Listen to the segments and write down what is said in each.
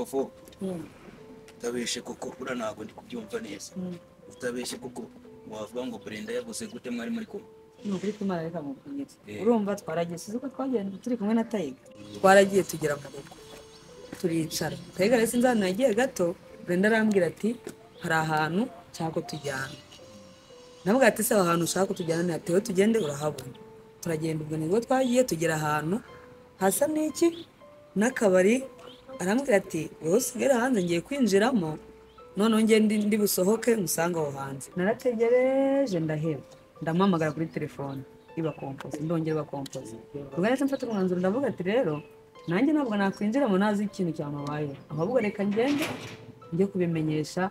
Fofo utabeshe koko ura ntabwo ndi kubyumva neza. Utabeshe koko wavuga ngo Brenda yavuze gute mwari muri kumwe? Ni ukuri kw'Imana reka mubwire. Urumva twaragiye sizi ko twagenda turi kumwe na Tayiga. Twaragiye tugera mu rugo. Turicara. Tayiga rero sinzi ahantu yagiye gato, Brenda arambwira ati hari ahantu nshaka ko tujyana. Ndavuga ati se aho hantu ushaka ko tujyana ni atewe tugende urahabona. Turagenda ubwo nibwo twagiye tugera ahantu hasa n'iki n'akabari, arambwira ati wowe usigare hanze ngiye kwinjiramo noneho ngiye ndi busohoke ngusange aho hanze. Narategereje ndaheba. Ndamuhamagara kuri telefone iba kompoze ndongera iba kompoze. Ubwo nahise mfata umwanzuro ndavuga ati rero nanjye ntabwo nakwinjiramo ntazi ikintu cyamubayeho, ahubwo reka ngende njye kubimenyesha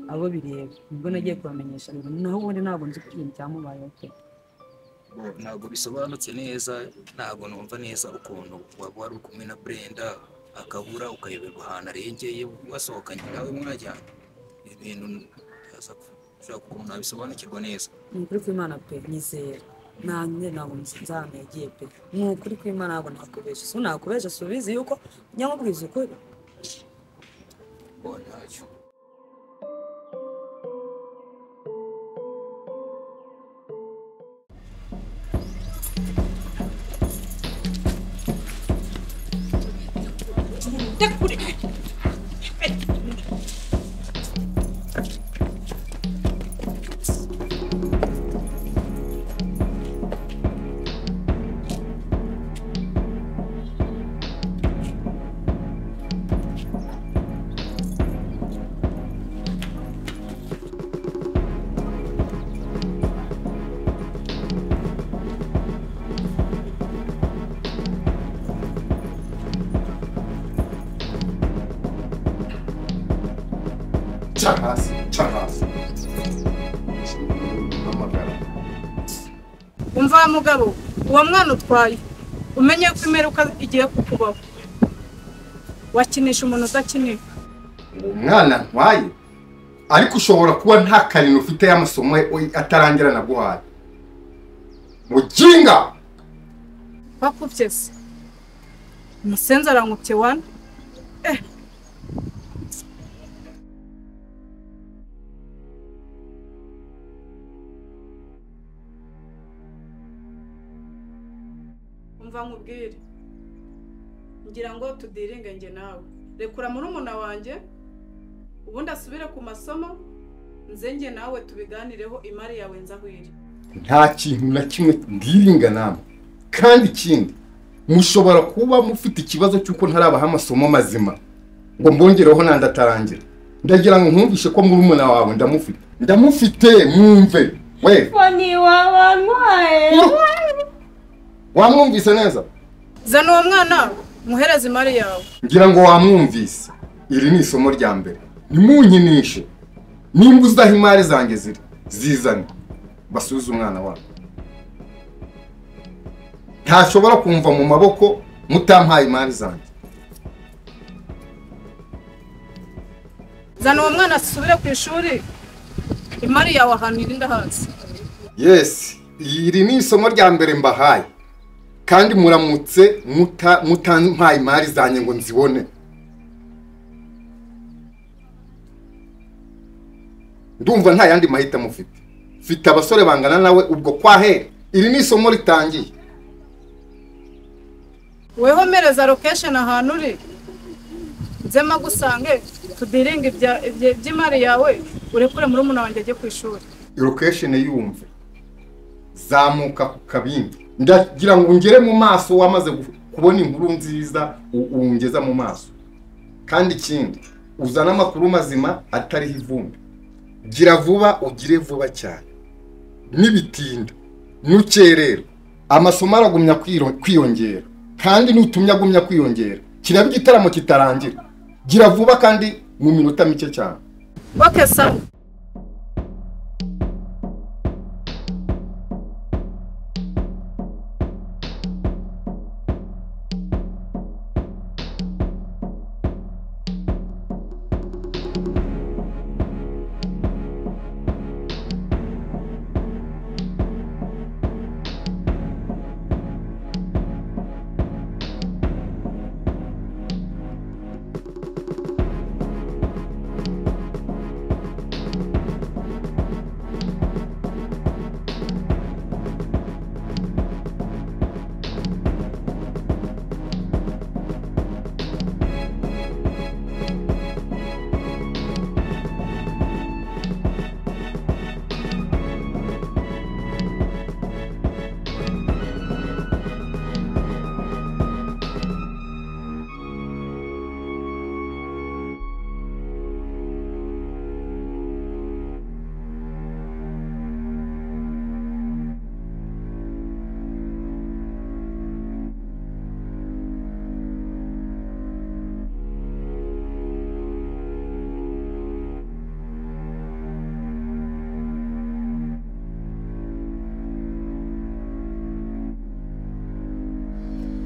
abo bireba. Nibwo nagiye kubamenyesha, naho ubundi ntabwo nzi ikintu cyamubayeho pe. Ntabwo bisobanutse neza, ntabwo numva neza ukuntu waba wari kumwe na Brenda akabura ukayoberwa ahantu arengeye wasohokanye nawe mwajyana. Ibintu ushaka ukuntu nabisobanukirwa neza. Ni ukuri kw'Imana pe, nyizera nanjye ntabwo nzi ahantu yagiye pe. Ni ukuri kw'Imana ntabwo nakubesha, si nakubesha si ubizi yuko njya nkubwiza ukuri. Ntacyo. Hasi, hasi. Umva mugabo, uwo mwana utwaye umenye ko imperuka igiye kukubaho. Wakinisha umuntu udakinika. Uwo mwana ntwaye ariko ushobora kuba nta karino ufite y'amasomo atarangira naguhaye. Muginga! Bakuvye se. Umusenzi arankupye wana. Umva nkubwire, ngira ngo tudiringe nge nawe. Rekura murumuna wanjye ubundi asubire ku masomo, nze nge nawe tubiganireho imari yawe nzahwire. Nta kintu na kimwe ndiringa namwe. Kandi ikindi mushobora kuba mufite ikibazo cy'uko ntarabaha amasomo mazima ngo mbongereho nandatarangira. Ndagira ngo nkumvishe ko murumuna wawe ndamufite. Ndamufite mwumve. We. Foni wabantwaye. Wamwumvise neza? Zana uwo mwana muhereze imari yawe. Ngira ngo wamwumvise. Iri ni isomo rya mbere. Nimunkinishe. Nimba uzaho imari zanjye ziri, zizane. Basubize umwana wawe. Ntashobora kumva mu maboko mutampaye imari zanjye. Zana uwo mwana asubire ku ishuri, imari yawe ahantu iri ndahazi. Yes, iri ni isomo rya mbere mbahaye. Kandi muramutse mutampaye imari zanjye ngo nzibone. Ndumva nta yandi mahitamo mufite. Mfite abasore bangana nawe ubwo kwahe. Iri ni isomo ritangiye. Weho mereza location ahantu uri. Nzema gusange tudiringa iby'imari yawe urekure murumuna wanjye ajye ku ishuri. Location yumve. Zamuka ku kabindi. Ndagira ngo ngere mu maso wamaze kubona inkuru nziza ungeza mu maso. Kandi ikindi uzana amakuru mazima atariho ivumbi. Gira vuba ugire vuba cyane. Nibitinda nukererwa amasomo aragumya kwiyongera, kandi nutumya agumya kwiyongera kiraba igitaramo kitarangira. Gira vuba kandi mu minota mike cyane. Okay sawa.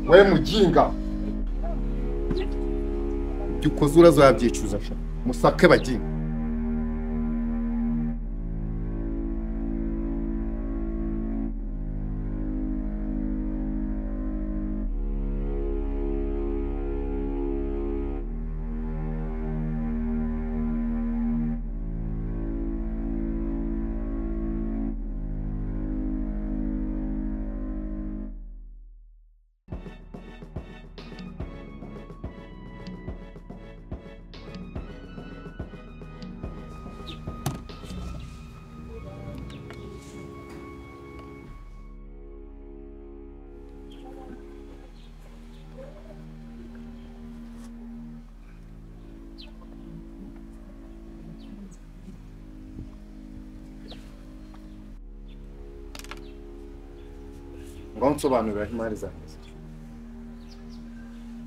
We mujinga. Ibyo ukoze urazabyicuza sha. Musake bajinga. Nsobanurira imari zanjye.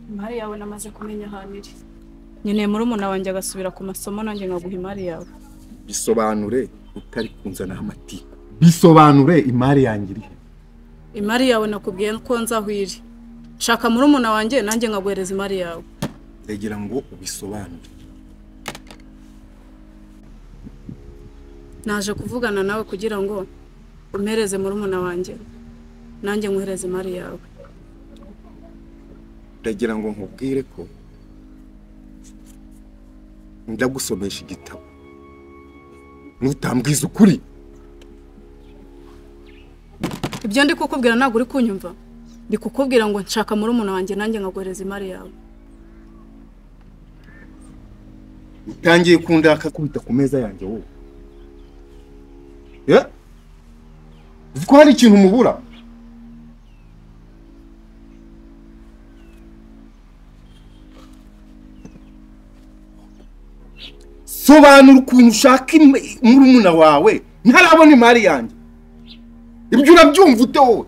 Imari yawe namaze kumenya ahantu iri. Nkeneye murumuna wanjye agasubira ku masomo nanjye nkaguha imari yawe. Bisobanure utari kunzana amatiku. Bisobanure imari yanjye iri. Imari yawe nakubwiye ko nzaho iri. Shaka murumuna wanjye nanjye nkaguhereza imari yawe. Ndagira ngo ubisobanure. Naje kuvugana nawe kugira ngo umpereze murumuna wanjye. Nanjye nkuhereze imari yawe. Ndagira ngo nkubwire ko ndagusomesha igitabo. Nutambwiza ukuri. Ibyo ndi kukubwira ntabwo uri kunyumva. Ndi kukubwira ngo nshaka murumuna wanjye nanjye nkaguhereza imari yawe. Utangiye kundaka kubita ku meza yanjye wowe. Yeah? Uzi ko hari ikintu mubura? Sobanura ukuntu ushaka murumuna wawe ntarabona imari yanjye. Ibyo urabyumva ute wowe?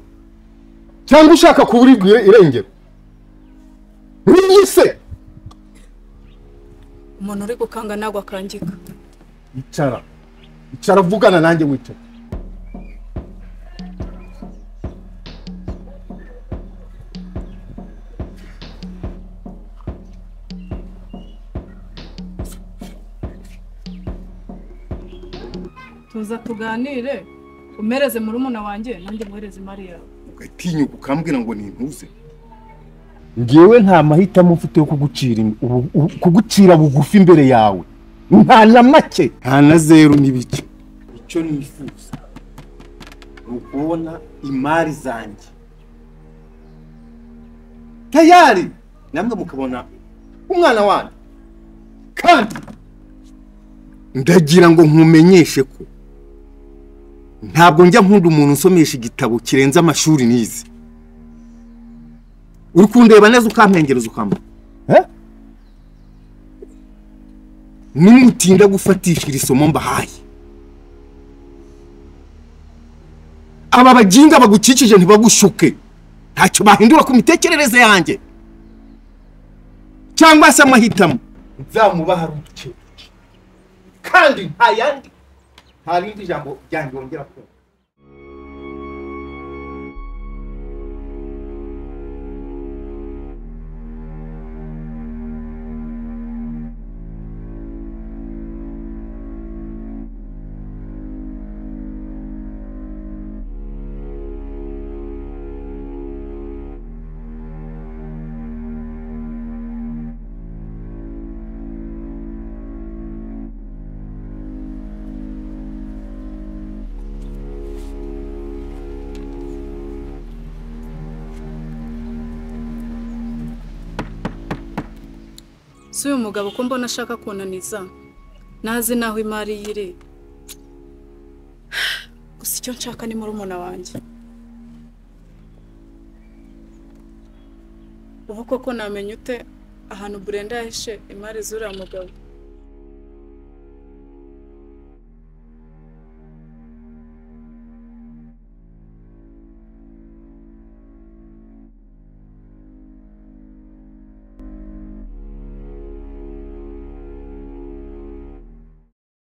Cyangwa ushaka kuburirwa irengero? Niyise. Umuntu uri gukanga nagwa akangika. Icara. Icara vugana nanjye wicara. Tuza tuganire umereze murumuna wanjye nanjye muhereze imari yawe. Ugatinyuka ukambwira ngo nintuze. Ngewe nta mahitamo mfite yo kugucira bugufi imbere yawe. Nta na make, nta na zero n'ibice. Icyo nifuza ni ukubona imari zanjye tayari, namwe mukabona umwana wanjye. Kandi ndagira ngo nkumenyeshe ko ntabwo njya nkunda umuntu usomesha igitabo kirenze amashuri nize. Uri kundeba neza ukampengereza ukamba. Nimutinda gufatisha iri somo mbahaye, aba bajinga bagukikije ntibagushuke, ntacyo bahindura ku mitekerereze yanjye cyangwa se amahitamo. Nzamubaha ruke kandi nta yandi, nta rindi jambo ryanjye wongera kumva. Si uyu mugabo ko mbona ashaka kunaniza, nazi naho imari yiri. Gusa icyo nshaka ni murumuna wanjye. Ubu koko namenya ute ahantu Brenda yahishe imari z'uriya mugabo?